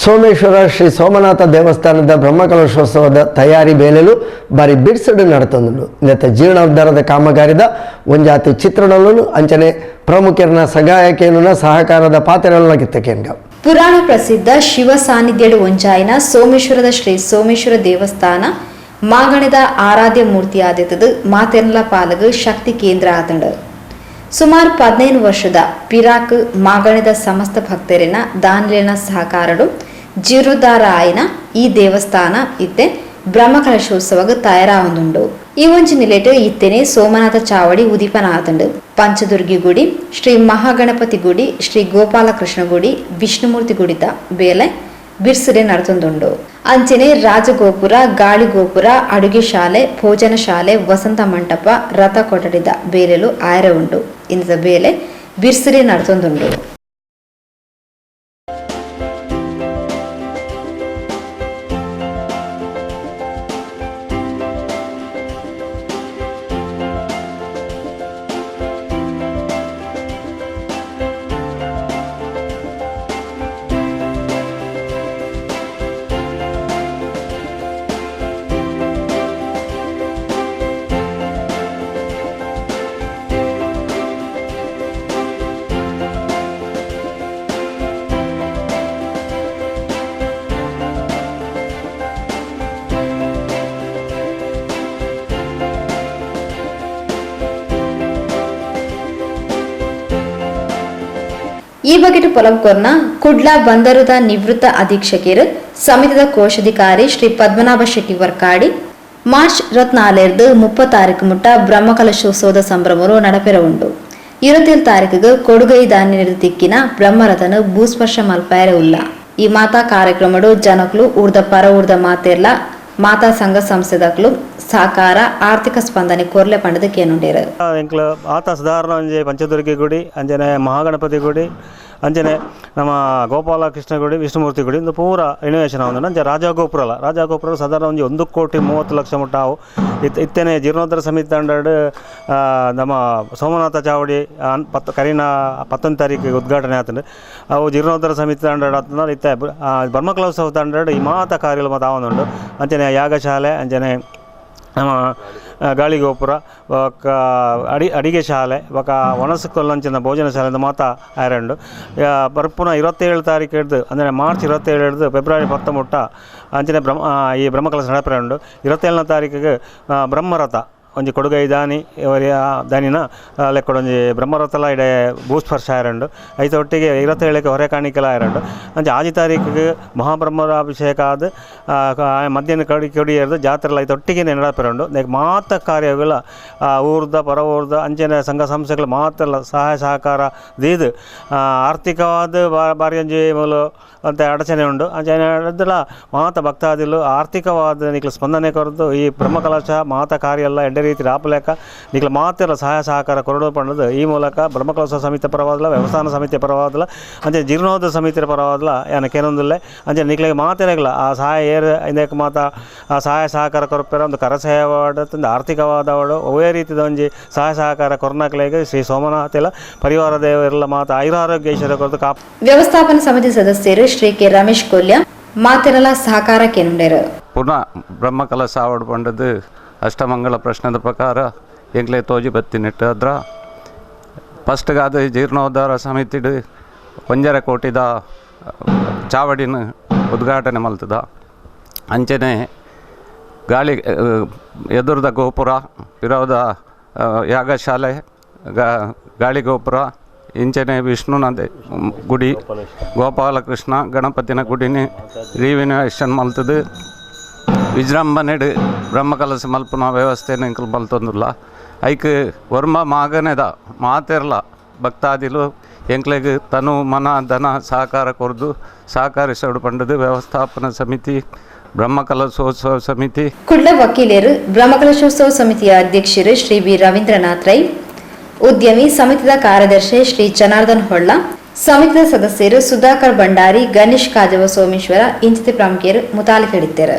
Someshwara Shri Somanatha ದೇವಸ್ಥಾನದ ಬ್ರಹ್ಮಕಲಶೋತ್ಸವದ ತಯಾರಿ ಬೇಲೆಲು ಬಾರಿ ಬಿಡ್ಸಡು ನಡತೊಂದುಂಡು. ನೆತ್ತ ಜೀರ್ಣೋದ್ಧಾರದ ಕಾಮಗಾರಿದ ಒಂಜಾತಿ ಚಿತ್ರಣలను ಅಂಚನೆ ಪ್ರಮುಖರನ ಸಗಾಯಕೇನುನ ಸಹಕಾರದ ಪಾತ್ರಗಳನ್ನು ಕಿತ್ತಕೇನ್ಗ. ಪುರಾಣ ಪ್ರಸಿದ್ಧ ಶಿವ ಸಾನ್ನಿಧ್ಯಡು ಒಂಜಾಯಿನ ಸೋಮೇಶ್ವರದ ಶ್ರೀ ಸೋಮೇಶ್ವರ ದೇವಸ್ಥಾನ ಮಾಗಣದ ಆರಾಧ್ಯ ಮೂರ್ತಿ ಆದಿತ್ತದು ಮಾತೆರ್ಲ ಪಾಲಗು ಶಕ್ತಿ ಕೇಂದ್ರ ಆತಂಡು. ಸುಮಾರು 15 ವರ್ಷದ ಪಿರಾಕ್ ಮಾಗಣದ ಸಮಸ್ತ ಭಕ್ತರಿನ ದಾನಿಲಿನ ಸಹಕಾರಡು ಜೀರ್ಣೋದ್ಧಾರ ಆಯಿನ ಈ ದೇವಸ್ಥಾನ ಇತ್ತೆ ಬ್ರಹ್ಮಕಲಶೋತ್ಸವಗ ತಯಾರಾವೊಂದುಂಡು. ಈ ಒಂಜಿ ನಿಲೆಟ್ ಇತ್ತೆನೆ ಸೋಮನಾಥ ಚಾವಡಿ ಉದೀಪನ ಆತಂಡು. ಪಂಚದುರ್ಗಿ ಗುಡಿ, ಶ್ರೀ ಮಹಾಗಣಪತಿ ಗುಡಿ, ಶ್ರೀ ಗೋಪಾಲಕೃಷ್ಣ ಗುಡಿ, ವಿಷ್ಣುಮೂರ್ತಿ ಗುಡಿತ ಬೇಲೆ ಬಿರ್ಸಿರೆ ನಡತೊಂದುಂಡು. ಅಂಚನೆ ರಾಜಗೋಪುರ, ಗಾಳಿಗೋಪುರ, ಅಡುಗೆ ಶಾಲೆ, ಭೋಜನ ಶಾಲೆ, ವಸಂತ ಮಂಟಪ, ರಥ ಕೊಠಡಿದ ಬೇಲೆಲು ಆಯರ ಉಂಡು. ಇಂದ ಬೇಲೆ ಬಿರ್ಸಿರೆ ನಡತೊಂದುಂಡು. ಈ ಬಗೆಟ್ ಪೊಲಂಕೊರ್ನ ಕುಡ್ಲ ಬಂದರುದ ನಿವೃತ್ತ ಅಧೀಕ್ಷಕರು ಸಮಿತಿದ ಕೋಶಾಧಿಕಾರಿ ಶ್ರೀ ಪದ್ಮನಾಭ ಶೆಟ್ಟಿ ವರ್ಕಾಡಿ ಮಾರ್ಚ್ 24ರ್ದು 30 ತಾರೀಕು ಮುಟ್ಟ ಬ್ರಹ್ಮಕಲಶೋತ್ಸವದ ಸಂಭ್ರಮರು ನಡಪೆರ ಉಂಡು. 27 ತಾರೀಕಿಗೆ ಕೊಡುಗೈ ದಾನಿ ತಿಕ್ಕಿನ ಬ್ರಹ್ಮರಥನು ಭೂಸ್ಪರ್ಶ ಮಲ್ಪಾಯರೆ ಉಲ್ಲ. ಈ ಮಾತಾ ಕಾರ್ಯಕ್ರಮಡು ಜನಕ್ಲು ಊರ್ದ ಪರ ಊರ್ದ ಮಾತೆರ್ಲ ಮಾತಾ ಸಂಘ ಸಂಸ್ಥೆದಕ್ಲು ಸಹಕಾರ ಆರ್ಥಿಕ ಸ್ಪಂದನೆ ಕೊರ್ಲೆ ಪಂಡದ ಕೇನುಂಡೇರು. ಎಂಕ್ಲ ಆತ ಸಾಧಾರಣ ಒಂಜಿ ಪಂಚದುರ್ಗಿ ಗುಡಿ, ಅಂಚನೆ ಮಹಾಗಣಪತಿ ಗುಡಿ, ಅಂಚನೆ ನಮ್ಮ ಗೋಪಾಲಕೃಷ್ಣ ಗುಡಿ, ವಿಷ್ಣುಮೂರ್ತಿ ಗುಡಿ ಇಂದು ಪೂರ ರಿನೋವೇಷನ್ ಆವೊಂದುಂಡು. ಅಂಚೆ ರಾಜಗೋಪುರಲ ರಾಜಗೋಪುರ ಸಾಧಾರಣ ಒಂಜಿ 1 ಕೋಟಿ 30 ಲಕ್ಷ ಮುಟ್ಟ ಆವು. ಇತ್ತನೆ ಜೀರ್ಣೋದ್ಧಾರ ಸಮಿತಿ ತಂಡಡ್ ನಮ್ಮ ಸೋಮನಾಥ ಚಾವಡಿ ಕರಿನ 19 ತಾರೀಕಿಗೆ ಉದ್ಘಾಟನೆ ಆತಂಡು. ಅವು ಜೀರ್ಣೋದ್ಧಾರ ಸಮಿತಿ ತಂಡಡ್ ಆತಂಡ. ಇತ್ತೆ ಬ್ರಹ್ಮಕಲೋತ್ಸವ ತಂಡಡ್ ಈ ಮಾತ ಕಾರ್ಯಲು ಮಾತ ಆವೊಂದುಂಡು. ಅಂಚನೆ ಯಾಗಶಾಲೆ, ಅಂಚನೆ ನಮ್ಮ ಗಾಳಿಗೋಪುರ, ಬೊಕ್ಕ ಅಡಿಗೆ ಶಾಲೆ, ಬೊಕ್ಕ ಒಣಸು ಕೊಲ್ಲಂಚಿನ ಭೋಜನ ಶಾಲೆ ಮಾತ ಆಯರಂಡು. ಬರ್ಪುನ 27 ತಾರೀಕು ಹಿಡ್ದು, ಅಂದರೆ ಮಾರ್ಚ್ 27 ಹಿಡ್ದು ಫೆಬ್ರವರಿ 10 ಮುಟ್ಟ ಅಂಚನೆ ಈ ಬ್ರಹ್ಮಕಲಶ ನಡಪರೆ ಉಂಡು. 27ನೇ ತಾರೀಕಿಗೆ ಬ್ರಹ್ಮರಥ ಒಂಜಿ ಕೊಡುಗೈ ದಾನಿ ದಾನಿನ ಲೆಕ್ಕಡೊಂಜಿ ಬ್ರಹ್ಮರಥಲ ಇಡೆ ಭೂಸ್ಪರ್ಶ ಆಯರಂಡು. ಐತ ಒಟ್ಟಿಗೆ 27ಕ್ಕೆ ಹೊರೆ ಕಾಣಿಕೆಲ ಆಯರಂಡು. ಅಂಚೆ ಆಜಿ ತಾರೀಕಿಗೆ ಮಹಾಬ್ರಹ್ಮರಾಭಿಷೇಕ ಆದ್ ಮಧ್ಯಾಹ್ನ ಕಡಿ ಕೊಡಿಯರ್ದು ಜಾತ್ರೆಲ ಐತ ಒಟ್ಟಿಗೆ ನಡಪರೆ ಉಂಡು. ಮಾತ ಕಾರ್ಯಗಳ ಊರ್ದ ಪರ ಊರ್ದ ಅಂಚನೆ ಸಂಘ ಸಂಸ್ಥೆಗಳು ಮಾತೆಲ್ಲ ಸಹಾಯ ಸಹಕಾರ ದೀದ್ ಆರ್ಥಿಕವಾದ ಬಾರಿ ಒಂಜಿ ಮೂಲು ಅಂತ ಅಡಚಣೆ ಉಂಡು. ಅಂಚನೆ ಮಾತ ಭಕ್ತಾದಿಲು ಆರ್ಥಿಕವಾದ ನಿಕ್ಲ ಸ್ಪಂದನೆ ಕೊರದು ಈ ಬ್ರಹ್ಮಕಲಶ ಮಾತ ಕಾರ್ಯ ಎಲ್ಲ ಎಡ್ಡೆ ರೀತಿ ಆಪಲೇಕ ನಿಕ್ಲ ಮಾತೆಲ್ಲ ಸಹಾಯ ಸಹಕಾರ ಕೊರಡು ಪಂಡದು ಈ ಮೂಲಕ ಬ್ರಹ್ಮಕಲಶ ಸಮಿತಿ ಪರವಾದಲ, ವ್ಯವಸ್ಥಾನ ಸಮಿತಿ ಪರವಾದಲ, ಅಂಚೆ ಜೀರ್ಣೋದ್ಧಾರ ಸಮಿತಿ ಪರವಾದಲ ಯಾನ ಕೇನೊಂದುಲ್ಲೆ. ಅಂಚೆ ನಿಕ್ಲೆಗ್ ಮಾತೆರೆಗ್ಲ ಆ ಸಹಾಯ ಏರ್ ಇಂದಕ್ಕೆ ಮಾತ ಆ ಸಹಾಯ ಸಹಕಾರ ಕೊರಪೆರ ಒಂದು ಕರಸೇವಾಡು ಒಂದು ಆರ್ಥಿಕವಾದವಡು ಒವ್ವೇ ರೀತಿದ ಒಂಜಿ ಸಹಾಯ ಸಹಕಾರ ಕೊರ್ನಕ್ಲೆಗ್ ಶ್ರೀ ಸೋಮನಾಥೆಲ ಪರಿವಾರ ದೇವರೆಲ್ಲ ಮಾತ ಐರಾರೋಗ್ಯ ಐಶ್ವರ್ಯ ಕೊರದು ಕಾಪ್. ವ್ಯವಸ್ಥಾಪನಾ ಸಮಿತಿ ಸದಸ್ಯರು ಶ್ರೀ ಕೆ ರಮೇಶ್ ಕೊಲ್ಯ ಮಾತೆರಲ ಸಹಕಾರ ಕೇನುಂಡೇರು. ಪುನಃ ಬ್ರಹ್ಮಕಲಶ ಆವಡ್ ಪಂಡದು ಅಷ್ಟಮಂಗಳ ಪ್ರಶ್ನದ ಪ್ರಕಾರ ಎಂಕ್ಲೆ ತೋಜಿ ಬತ್ತಿನಿಟ್ಟು ಅದ್ರ ಫಸ್ಟ್ಗಾದ ಜೀರ್ಣೋದ್ಧಾರ ಸಮಿತಿಡ್ 1.5 ಕೋಟಿದ ಚಾವಡಿನ ಉದ್ಘಾಟನೆ ಮಲ್ತದ. ಅಂಚನೆ ಗಾಳಿ ಎದುರ್ದ ಗೋಪುರ, ಪಿರವದ ಯಾಗಶಾಲೆ, ಗಾಳಿ ಗೋಪುರ, ಇಂಚನೆ ವಿಷ್ಣುನ ಗುಡಿ, ಗೋಪಾಲಕೃಷ್ಣ ಗಣಪತಿನ ಗುಡಿನಿ ರೀವಿನೇಷನ್ ಮಲ್ತದು. ವಿಜೃಂಭಣೆಡ್ ಬ್ರಹ್ಮಕಲಶ ಮಲ್ಪುನ ವ್ಯವಸ್ಥೆನ ಎಂಕುಲು ಮಲ್ತೊಂದುಲ್ಲ. ಐಕ್ ಒರ್ಮ ಮಾಗನೆದ ಮಾತೆರ್ಲ ಭಕ್ತಾದಿಲು ಎಂಕ್ಲೆಗ್ ತನು ಮನ ಧನ ಸಹಕಾರ ಕೊರ್ದು ಸಹಕರಿಸೋಡು ಪಂಡದು ವ್ಯವಸ್ಥಾಪನಾ ಸಮಿತಿ, ಬ್ರಹ್ಮಕಲಶೋತ್ಸವ ಸಮಿತಿ. ಕುಡ್ಲ ವಕೀಲರು ಬ್ರಹ್ಮಕಲಶೋತ್ಸವ ಸಮಿತಿಯ ಅಧ್ಯಕ್ಷರು ಶ್ರೀ ಬಿ ರವೀಂದ್ರನಾಥ್ ರೈ, ಉದ್ಯಮಿ ಸಮಿತಿದ ಕಾರ್ಯದರ್ಶಿ ಶ್ರೀ ಜನಾರ್ದನ್ ಹೊಳ್ಳ, ಸಮಿತಿದ ಸದಸ್ಯರು ಸುಧಾಕರ್ ಭಂಡಾರಿ, ಗಣೇಶ್ ಕಾಜವ ಸೋಮೇಶ್ವರ ಇಂಚಿತ ಪ್ರಮುಖರು ಮುತಾಲಿಕೆಡಿದ್ದರು.